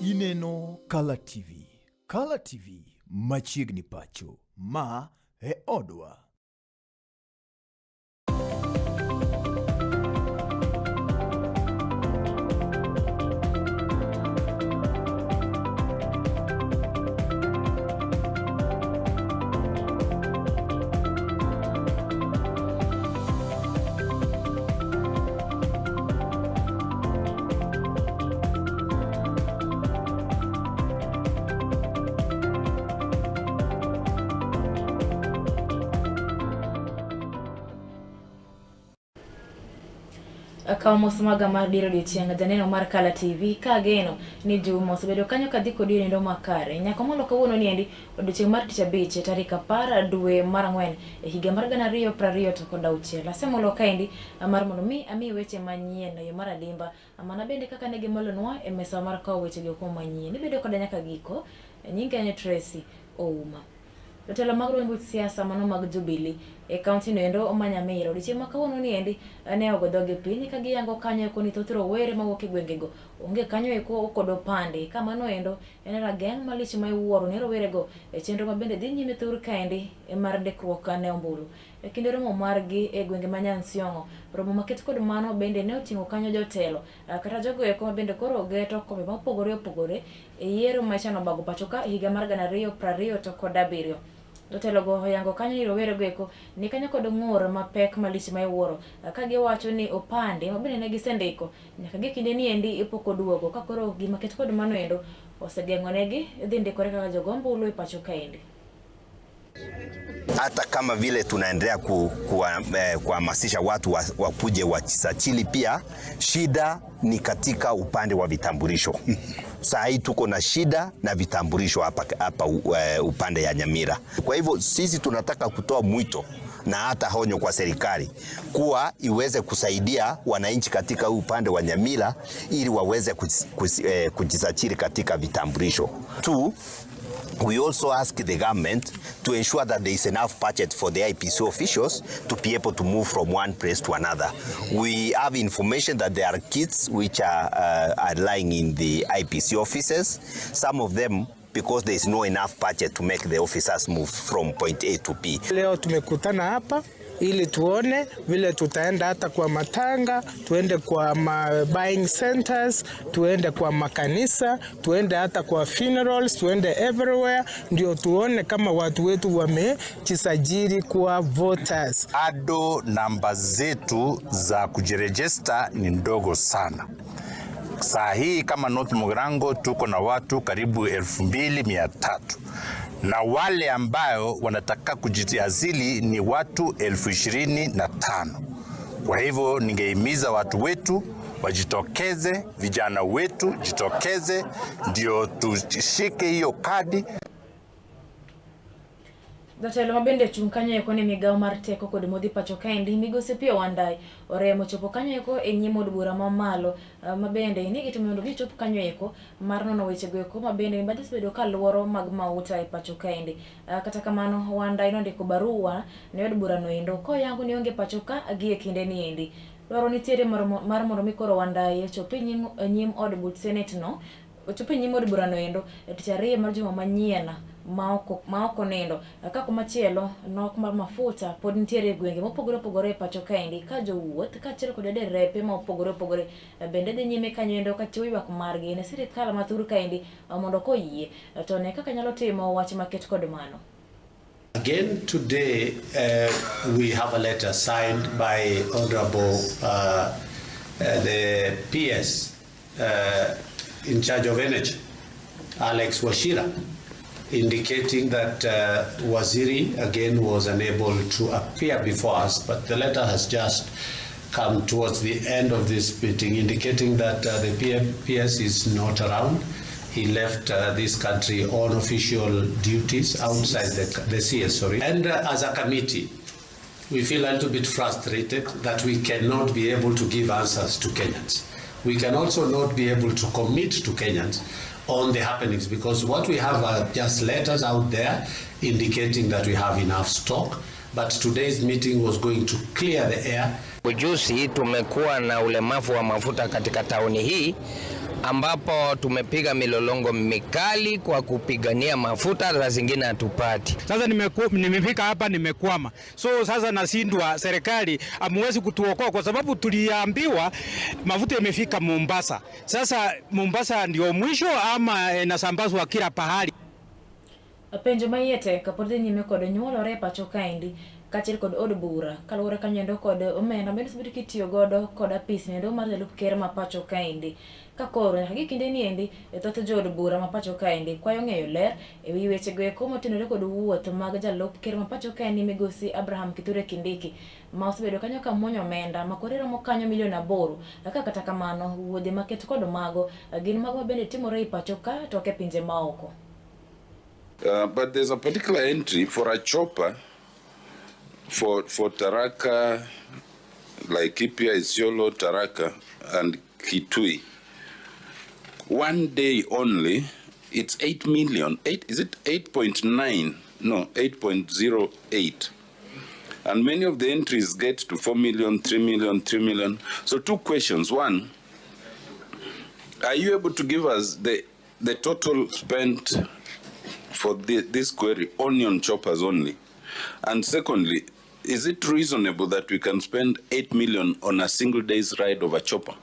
Ineno Kala TV. Kala TV machiegni pacho. Ma e odwa. Kaw mos maga mar dier odiechieng' janeno mar Kala TV ka ageno ni Juma osebedo kanyo kadhi kodi e nindo makare. Nyaka molo kawuono niendi odiechieng' mar tich abich tarik 10 dwe mar 4 e higa mar 2026. Asemolo kaendi mar mondo mi ami weche manyien e yo mar adimba mana bende kaka ne gimolonwa e mesa mar kawo weche go manyien. Ibedo koda nyaka giko. Nyinga en Tracy Ouma. Jotelo mag duond buch siasa mano mag Jubilee e kaunti no endo ma Nyamira odiechieng' ma kawuono ni endi ne ogo dhogi piny ka giyango kanyo eko ni thoth rowere mawuok e gwengego onge kanyo eko kod opande ka mano endo en rageng' malich ma iwuoro ne rowerego e chenro ma bende dhi nyime thur kaendi mar ndikruok ne ombulu. E kinde romo margi e gwenge ma Nyansiongo, romo maket kod mano bende ne oting'o kanyo jotelo kata jogo eko ma bende koro geto kombe ma opogore opogore e yiero ma ichano bago pacho ka e higa mar 2027. Jotelogo oyango kanyo ni rowerego eko ni kanyo kod ng'ur mapek malich ma iwuoro ka giwacho ni opande ma bende ne gisendiko nyaka gi kinde ni endi pok oduogo ka koro gima ket kod mano endo osegeng'onegi dhi ndikore kaka jogo ombulu e pacho kaendi. Hata kama vile tunaendelea kuhamasisha watu wakuje wajisajili, pia shida ni katika upande wa vitambulisho. Saa hii tuko na shida na vitambulisho hapa upande ya Nyamira. Kwa hivyo sisi tunataka kutoa mwito na hata honyo kwa serikali kuwa iweze kusaidia wananchi katika upande wa Nyamira ili waweze kujisajili katika vitambulisho. Two, we also ask the government to ensure that there is enough budget for the IEBC officials to be able to move from one place to another. We have information that there are kits which are lying in the IEBC offices. Some of them, because there is no enough budget to make the officers move from point A to B. Leo tumekutana hapa ili tuone vile tutaenda hata kwa matanga, tuende kwa ma buying centers, tuende kwa makanisa, tuende hata kwa funerals, tuende everywhere, ndio tuone kama watu wetu wamejisajili kuwa voters. Bado namba zetu za kujiregister ni ndogo sana. Saa hii kama North Mugirango tuko na watu karibu 2300 na wale ambayo wanataka kujiasili ni watu 25,000. Kwa hivyo ningehimiza watu wetu wajitokeze, vijana wetu jitokeze, ndio tushike hiyo kadi. Jatelo ma bende chung' kanyo eko ne migawo mar teko kod modhi pacho kaendi migosi Opiyo Wandayi oremo chopo kanyo eko e nyim od bura mamalo ma bende ni gitimo mondo gichop kanyo eko mar nono wechego eko ma bende mibadhi osebedo ka luoro mag mauta e pacho kaendi. Kata kamano Wandayi nondiko barua ne od bura no endo koyango ni onge pacho ka gi e kinde ni endi. Dwaro nitiere mar mondo mi koro Wandayi ochop e nyim od buch Senate no ochopo e nyim od burano endo e tich ariyo mar juma manyien ma ok onindo. Ka kumachielo nok mar mafuta pod nitiere e gwenge mopogore opogore e pacho kaendi ka jowuoth kaachiel kod derepe ma opogore opogore bende dhi nyime kanyo endo ka chiwo ywak margi ne sirikal ma thur kaendi mondo koyie to ne kaka nyalo timo wach maket kod mano. Again today we have a letter signed by Honorable the PS in charge of energy, Alex Wachira, indicating that Waziri again was unable to appear before us, but the letter has just come towards the end of this meeting, indicating that the PS is not around. He left this country on official duties outside the CS, sorry. And as a committee, we feel a little bit frustrated that we cannot be able to give answers to Kenyans. We can also not be able to commit to Kenyans on the happenings, because what we have are just letters out there indicating that we have enough stock. But today's meeting was going to clear the air. Ujuzi tumekuwa na ulemavu wa mafuta katika tauni hii Ambapo tumepiga milolongo mikali kwa kupigania mafuta, za zingine hatupati. Sasa nimefika hapa nimekwama, so sasa nashindwa, serikali hamuwezi kutuokoa kwa sababu tuliambiwa mafuta imefika Mombasa. Sasa Mombasa ndio mwisho ama inasambazwa kila pahali? Penjo ma iye tek pod dhi nyime kod nyuolore e pacho kaendi kaachiel kod od bura kaluwore kanyoendo kod omenda mabende osebedo kitiyo godo kod apis noendo mar jalup ker ma pacho kaendi. Ka koro nyaka gi kinde niendi e thoth jood bura ma pacho kaendi kwayo ng'eyo ler ewi wechego eko motenore kod wuoth mag jalup ker ma pacho kaendi migosi Abraham Kithure Kindiki ma osebedo kanyo ka muonyo omenda ma koro romo kanyo milion 8 ka kata kamano wuodhe maket kod mago gin mago mabende timore e pacho ka to ok e pinje maoko. But there's a particular entry for a chopper for Tharaka, Laikipia, Isiolo, Tharaka, and Kitui. One day only, it's 8 million. 8, is it 8.9? No, 8.08. And many of the entries get to 4 million, 3 million, 3 million. So two questions. One, are you able to give us the total spent for this query only on choppers only? And secondly, is it reasonable that we can spend 8 million on a single day's ride of a chopper?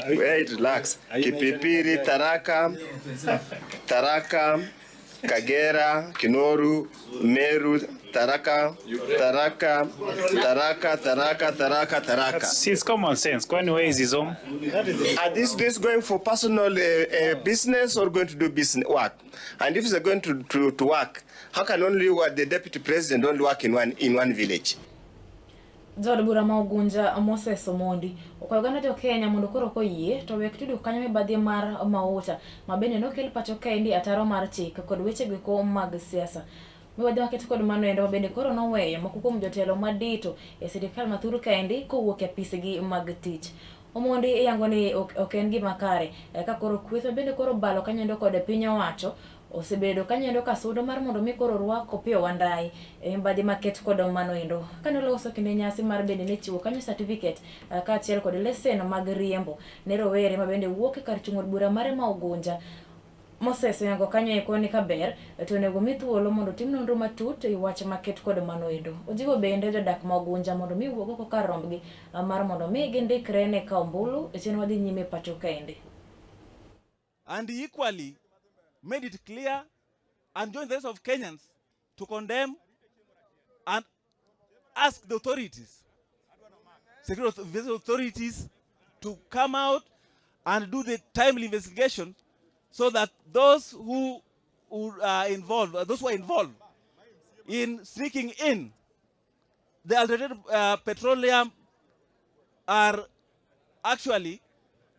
Wait, relax. Kipipiri, Tharaka, Tharaka, Kagera, Kinoru, Meru, Tharaka, Tharaka, Tharaka, Tharaka, Tharaka, Tharaka. It's common sense. Kwani where is his home? Are this going for personal business or going to do business work? And if they're going to work, how can only what the deputy president only work in one village? Jaod bura ma Ugunja Moses Omondi okwayo oganda jo Kenya mondo koro koyie to wek tudo kanyo mibadhi mar mauta ma bende nokel pacho kaendi ataro mar chik kod weche goeko mag siasa. Mibadhi maket kod mano endo ma bende koro noweyo moko kuom jotelo madito e sirikal ma thur kaendi kowuok e apisgi mag tich. Omondi iyango ni ok en gima kare ka koro kweth ma bende koro obalo kanyoendo kod piny owacho osebedo kanyoendo ka sudo mar mondo mi koro rwak Opiyo Wandayi e mibadhi maket kod mano endo. Kane oloso kinde nyasi mar bende ne chiwo kanyo certificate kaachiel kod lesen mag riembo ne rowere ma bende wuok e kar chung' od bura mare ma Ugunja. Moses oyango kanyo eko ni kaber to onego mi thuolo mondo otim nonro matut e wach maket kod mano endo. Ojiwo bende jodak ma Ugunja mondo mi wuog oko kar rombgi mar mondo mi gindikre ne kawo ombulu e chenro madhi nyime pacho kaendi. And he equally made it clear and joined the rest of Kenyans to condemn and ask the authorities, security authorities, to come out and do the timely investigation so that those who are involved, those who are involved in sneaking in the alternative petroleum are actually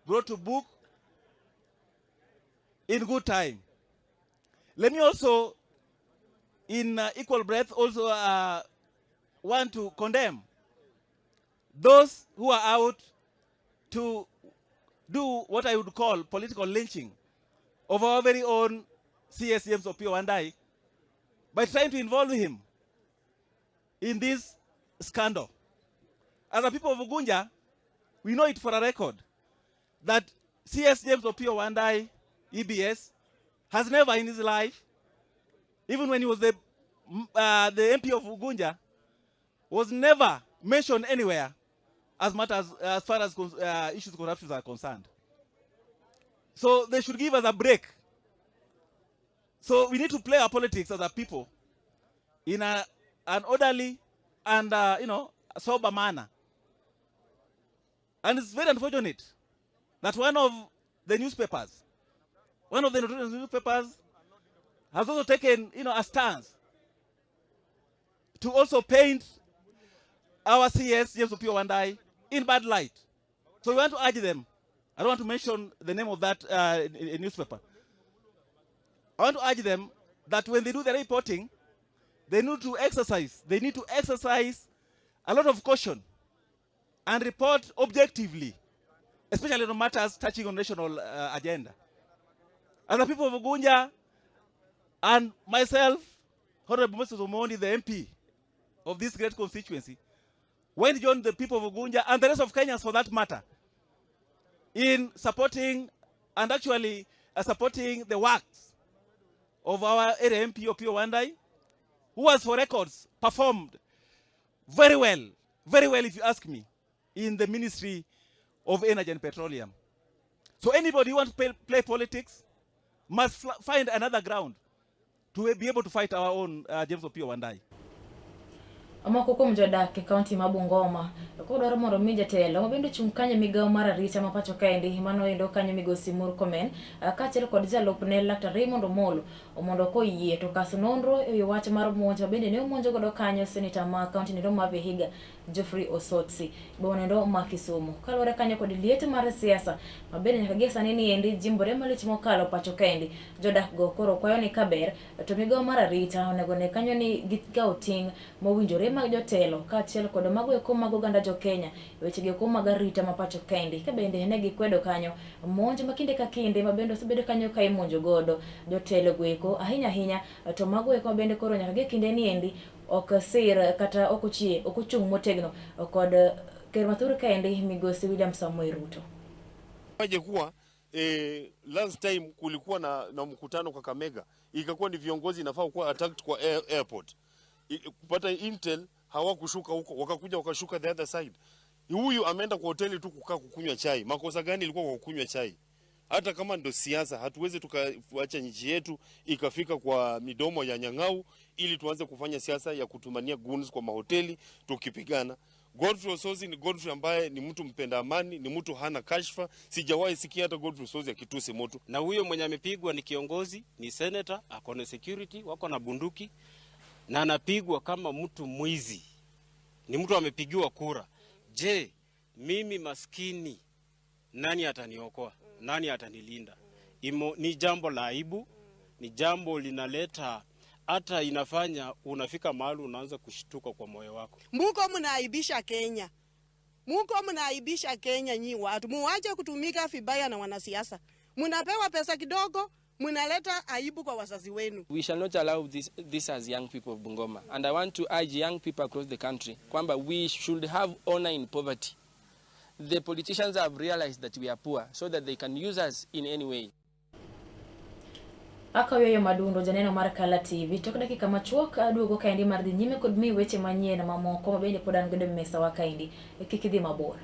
brought to book in good time. Let me also, in equal breath, also want to condemn those who are out to do what I would call political lynching of our very own CS James Opiyo Wandayi by trying to involve him in this scandal. As a people of Ugunja, we know it for a record that CS James Opiyo Wandayi, EBS, has never in his life, even when he was the MP of Ugunja, was never mentioned anywhere as far as issues of corruption are concerned. So they should give us a break. So we need to play our politics as a people in an orderly and sober manner. And it's very unfortunate that one of the newspapers, one of the notorious newspapers, has also taken a stance to also paint our CS, James Opiyo Wandayi, in bad light. So we want to urge them. I don't want to mention the name of that newspaper. I want to urge them that when they do their reporting, they need to exercise a lot of caution and report objectively, especially on matters touching on national agenda. As the people of Ugunja and myself, Honorable Moses Omondi, the MP of this great constituency, went joined the people of Ugunja and the rest of Kenyans for that matter in supporting and actually supporting the works of our area MP Opiyo Wandayi, who has for records performed very well if you ask me, in the Ministry of Energy and Petroleum. So anybody who wants to play politics must find another ground to be able to fight our own James Opiyo Wandayi. Moko kuom jodak e kaunti ma Bungoma kodwaro mondo mi jatelo mabende ochung' kanyo migawo mar arita ma pacho kaendi mano endo kanyo migosi Murkomen kaachiel kod jalupne Laktar Raymond Omolo mondo koyie to kas nonro ewi wach mar monj mabende ne omonjo godo kanyo seneta ma kaunti nendo ma Vihiga Geoffrey Osotsi bonendo ma Kisumu. Kaluwore kanyo kod liet mar siasa mabende nyaka gie sani ni endi jimbore malich mokalo pacho kaendi jodak go koro kwayo ni kaber to migawo mar arita onego ne kanyo ni gikawo ting' mowinjore mag jotelo kaachiel kod mago eko mag oganda jo Kenya weche go eko mag arita ma pacho kaendi ka bende ne gikwedo kanyo monj ma kinde ka kinde ma bende osebedo kanyo ka imonjo godo jotelo go eko ahinya ahinya to mago eko bende koro nyaka gie kinde ni endi ok sir kata ok ochie ok ochung' motegno kod ker mathur kaendi migosi William Samoei Ruto. Waje kuwa last time kulikuwa na mkutano Kakamega, ikakuwa ni viongozi inafaa kuwa attacked kwa airport. Kupata intel hawakushuka huko, wakakuja wakashuka the other side. Huyu ameenda kwa hoteli tu kukaa kukunywa chai. Makosa gani ilikuwa kwa kukunywa chai? Hata kama ndo siasa, hatuwezi tukaacha nchi yetu ikafika kwa midomo ya nyang'au ili tuanze kufanya siasa ya kutumania goons kwa mahoteli tukipigana. Godfrey Osotsi ni Godfrey ambaye ni mtu mpenda amani, ni mtu hana kashfa. Sijawahi sikia hata Godfrey Osotsi akitusi mtu. Na huyo mwenye amepigwa ni kiongozi, ni senator, ako na security, wako na bunduki na anapigwa kama mtu mwizi. Ni mtu amepigiwa kura. Je, mimi maskini nani ataniokoa? Nani atanilinda? Ni jambo la aibu, ni jambo linaleta hata inafanya unafika mahali unaanza kushtuka kwa moyo wako. Muko mnaaibisha Kenya. Muko mnaaibisha Kenya nyi watu. Muache kutumika vibaya na wanasiasa. Mnapewa pesa kidogo, mnaleta aibu kwa wazazi wenu. We shall not allow this as young people of Bungoma. And I want to urge young people across the country kwamba we should have honor in poverty. The politicians have realized that we are poor so that they can use us in any way. Akaweyo madundo janeno mar Kala TV tok dakika machuok aduogo kaendi mar dhi nyime kod miyi weche manyien mamoko mabende pod an godo e mesa wa kaendi kik idhi mabor.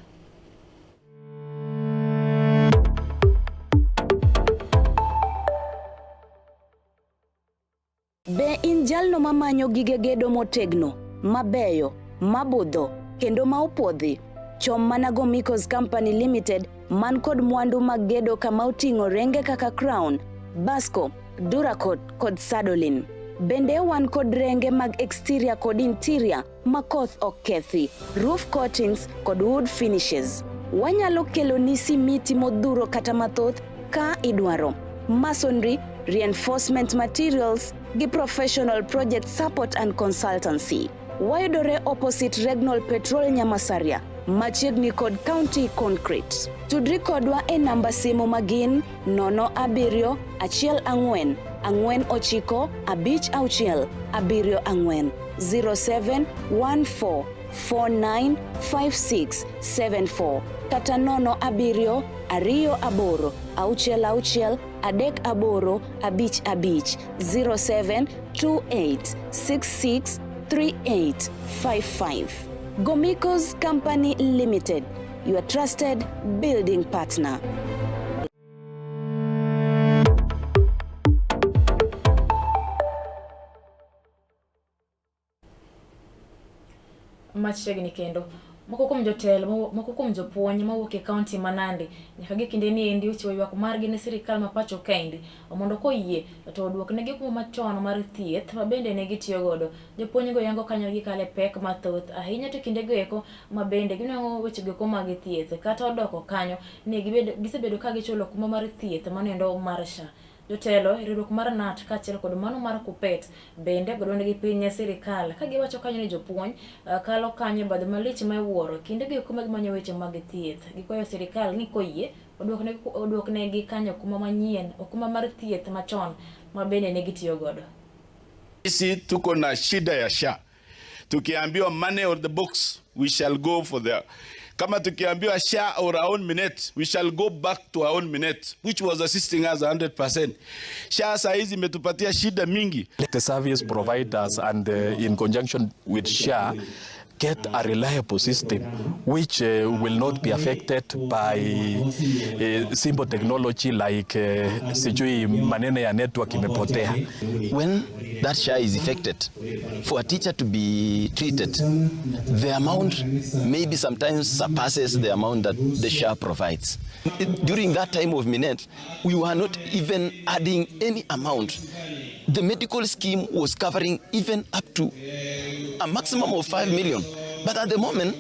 Be in jalno mamanyo gige gedo motegno, mabeyo, mabudho kendo ma opuodhi? Chom mana Gomikos Company Limited man kod mwandu mag gedo kama oting'o renge kaka Crown, Basco, Duracot kod Sadolin. Bende wan kod renge mag exterior kod interior ma koth ok kethi, roof coatings kod wood finishes. Wanyalo keloni simiti modhuro kata mathoth ka idwaro. Masonry, reinforcement materials gi professional project support and consultancy. Wayudore opposite Regnol Petrol Nyamasaria, machiegni kod County Concrete. Tudri kodwa e namba simu magin 07 14 49 56 74 0714 495674 kata 07 28 66 38 55 0728 66 3855. Gomikos Company Limited, your trusted building partner. Machiegni kendo moko kuom jotelo, moko kuom jopuonj mawuok e kaunti ma Nandi nyaka gi kinde ni endi ochiwo ywak margi ne sirikal ma pacho kaendi mondo koyie to oduoknegi okumba machon mar thieth ma bende ne gitiyo godo. Jopuonj go yango kanyo gikale pek mathoth ahinya to kinde go eko ma bende ginwang'o weche go eko mag thieth kata odoko kanyo ni gisebedo ka gichulo okumba mar thieth manoendo mar SHA. Jotelo e riwruok mar KNUT kaachiel kod mano mar KUPPET bende godondgi piny e sirikal ka giwacho kanyo ni jopuonj kalo kanyo e badho malich ma iwuoro kinde go eko ma gimanyo weche mag thieth. Gikwayo sirikal ni koyie oduoknegi kanyo okumba manyien, okumba mar thieth machon ma bende ne gitiyo godo. Sisi tuko na shida ya SHA. Tukiambiwa money or the books, we shall go for the Kama tukiambiwa SHA or our own Minet, we shall go back to our own Minet, which was assisting us 100%. SHA saa hizi imetupatia shida mingi. The service providers and in conjunction with SHA get a reliable system which will not be affected by simple technology like sijui maneno ya network imepotea. When that SHA is affected, for a teacher to be treated, the amount maybe sometimes surpasses the amount that the SHA provides. During that time of Minet, we were not even adding any amount. The medical scheme was covering even up to a maximum of 5 million. But at the moment,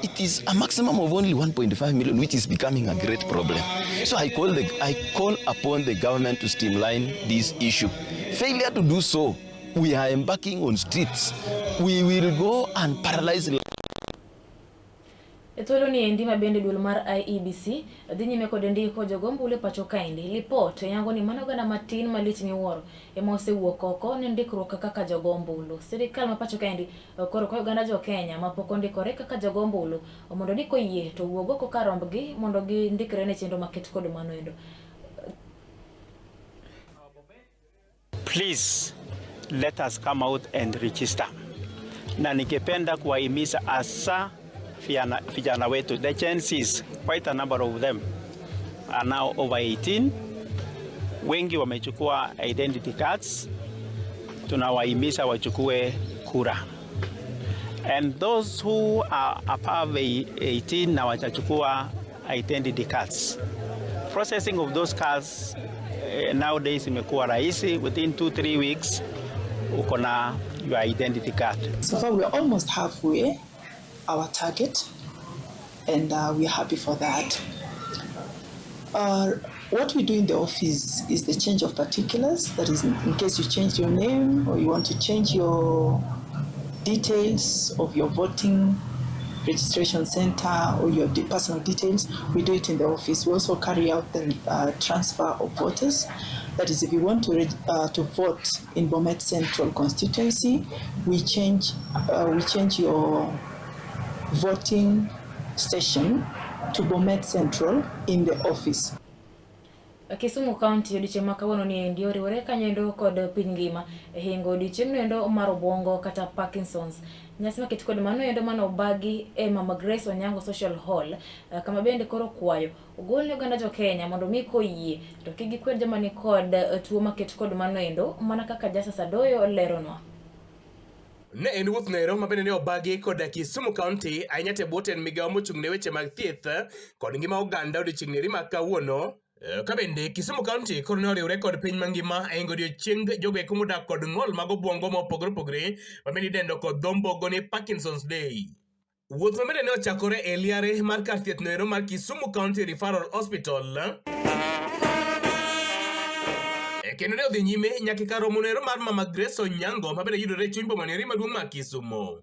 it is a maximum of only 1.5 million, which is becoming a great problem. So I call upon the government to streamline this issue. Failure to do so, we are embarking on streets. We will go and paralyze. Thuolo ni endi ma bende duol mar IEBC dhi nyime kod ndiko jogo ombulu e pacho kaendi. Lipot yango ni mano oganda matin malich miwuoro ema osewuok oko ne ndikruok kaka jogo ombulu. Sirikal ma pacho kaendi koro kwayo oganda jo Kenya mapok ondikore kaka jogo ombulu mondo ni koyie to wuog oko kar rombgi mondo gindikre ne chenro maket kod mano endo. Please let us come out and register. Na ningependa kuwahimiza hasa vijana wetu, the Gen Zs, quite a number of them are now over 18. Wengi wamechukua identity cards. Tunawahimiza wachukue kura. And those who are above 18 na wachachukua identity cards. Processing of those cards nowadays imekuwa rahisi. Within 2-3 weeks uko na your identity card. So far we are almost halfway our target, and we are happy for that. What we do in the office is the change of particulars. That is, in case you change your name or you want to change your details of your voting registration center or your personal details, we do it in the office. We also carry out the transfer of voters. That is, if you want to vote in Bomet Central constituency, we change your voting station to Bomet Central in the office. Kisumu County odiechieng' ma kawuono ni endi oriwore kanyo kod piny ngima e hingo odiechieng' endo mar obwongo kata Parkinson's. Nyasi maket kod mano endo mano obagi e Mama Grace Onyango Social Hall kama bende koro kwayo ogol ne oganda jo Kenya mondo mi koyie to kik gikwed joma ni kod tuo maket kod mano endo mana kaka Jasa Sadoyo leronwa. Ne en wuoth noero ma bende ne obagi koda Kisumu County ahinya te bwo tend migawo mochung' ne weche mag thieth kod ngima oganda odiechieng' neri ma kawuono. Ka bende Kisumu County koro ne oriwre kod piny mangima e hingo odiechieng jogo eko modak kod ng'ol mag obwongo mopogore opogore ma bende idendo kod dho mbogo ni Parkinson's Day. Wuoth ma bende ne ochakore e liare mar kar thieth noero mar Kisumu County Referral Hospital kendo ne odhi nyime nyaka kar romo noero mar Mama Grace Onyango ma bende yudore e chuny boma noero maduong' mar Kisumu.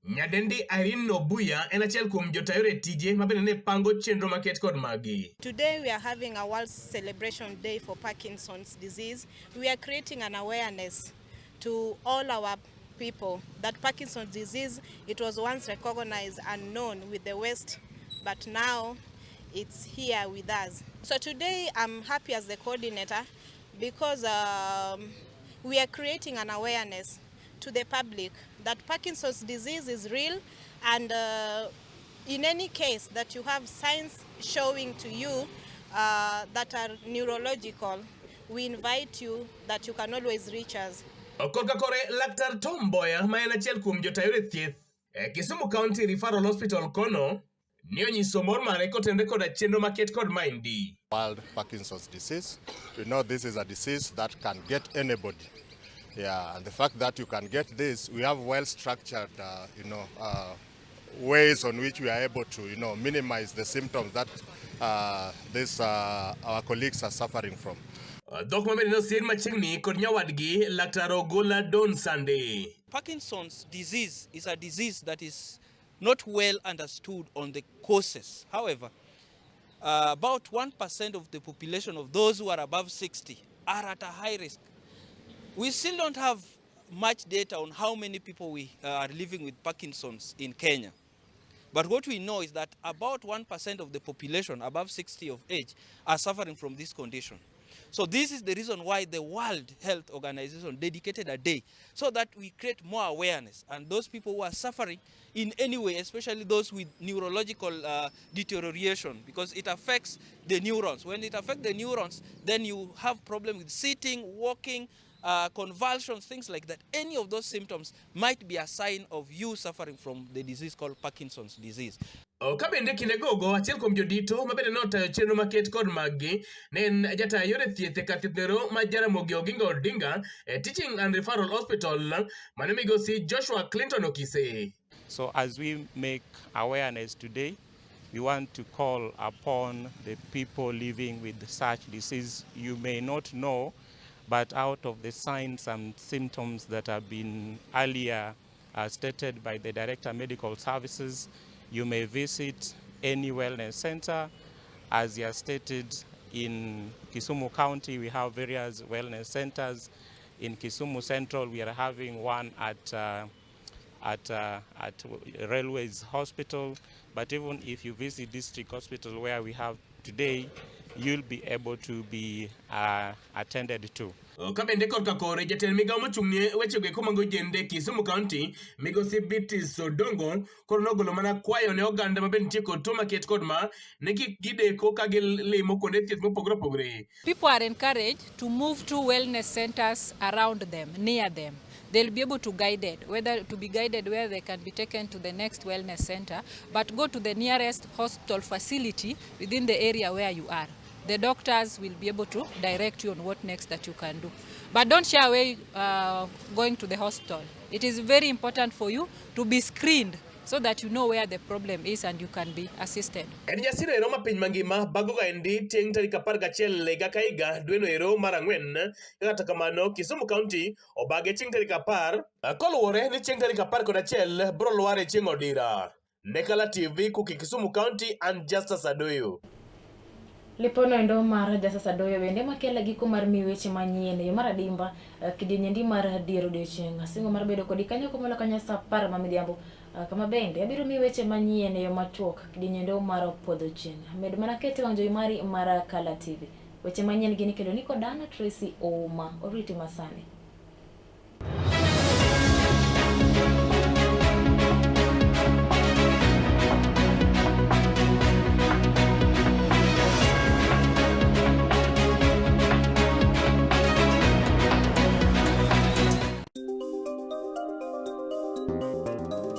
Nyadendi Irene Nobuya en achiel kuom jota yore tije ma bende ne pango chenro maket kod magi. Today we are having a World Celebration Day for Parkinson's disease. We are creating an awareness to all our people that Parkinson's disease, it was once recognized and known with the West, but now it's here with us. So today I'm happy as the coordinator because we are creating an awareness to the public that Parkinson's disease is real, and in any case that you have signs showing to you that are neurological, we invite you that you can always reach us. Korka kore Laktar Tom Mboya ma en achiel kuom jota yore thieth e Kisumu County Referral Hospital kono ne onyiso mor mare kotenore koda chenro maket kod maendi. World Parkinson's disease. We know this is a disease that can get anybody. Yeah, and the fact that you can get this, we have well-structured, ways on which we are able to, minimize the symptoms that our colleagues are suffering from. Dhok ma bende nosir machiegni kod nyawadgi Laktar Ogola Don Sunday. Parkinson's disease is a disease that is not well understood on the causes. However, about 1% of the population of those who are above 60 are at a high risk. We still don't have much data on how many people we are living with Parkinson's in Kenya. But what we know is that about 1% of the population above 60 of age are suffering from this condition. So this is the reason why the World Health Organization dedicated a day so that we create more awareness, and those people who are suffering in any way, especially those with neurological deterioration, because it affects the neurons. When it affects the neurons, then you have problem with sitting, walking, convulsions, things like that. Any of those symptoms might be a sign of you suffering from the disease called Parkinson's disease. Ka bende kinde gogo achiel kuom jodito ma bende notayo chenro maket kod maggi ne en jata yore thieth e kar thieth nero ma Jaramogi Oginga Odinga e Teaching and Referral Hospital mane migosi Joshua Clinton Okise. So as we make awareness today, we want to call upon the people living with such disease. You may not know, but out of the signs and symptoms that have been earlier stated by the Director of Medical Services, you may visit any wellness center. As he has stated, in Kisumu County, we have various wellness centers. In Kisumu Central, we are having one at Railways Hospital. But even if you visit District Hospital where we have today, you'll be able to be attended to. Ka bende korka kore jatend migawo mochung'ne wechego eko mag ojende Kisumu County migosi Beatrice Odongo koro nogolo mana kwayo ne oganda ma bende nitie kod tuo maket kod ma ne kik gideko ka gilimo kuonde thieth mopogore opogore. People are encouraged to move to wellness centers around them, near them. They'll be able to guide it, whether to be guided where they can be taken to the next wellness center, but go to the nearest hospital facility within the area where you are. The doctors will be able to direct you on what next that you can do. But don't shy away going to the hospital. It is very important for you to be screened so that you know where the problem is and you can be assisted. En nyasi ero ma piny mangima bago ga endi tieng' tarik 11 higa ka higa dweno ero mar 4. Kata kamano Kisumu County obage chieng' tarik 10 koluwore ni chieng' tarik 11 bro lwar e chieng' odira. Ne Kala TV kuki Kisumu County and Justus Adoyo. Lipono endo mar Justus Adoyo bende makelo giko mar mi weche manyien e yo mar adimba kidienje mar dier odiochieng'. Asingo mar bedo kodi kanyo komolo kanyo saa 10 ma midhiambo kama bende abiro mi weche manyien e yo machuok kidienje mar podho chieng'. Med mana kete wang' jowi mari mar Kala TV. Weche manyien gin ikelo ni kod Anna Tracy Ouma. Oriti masani.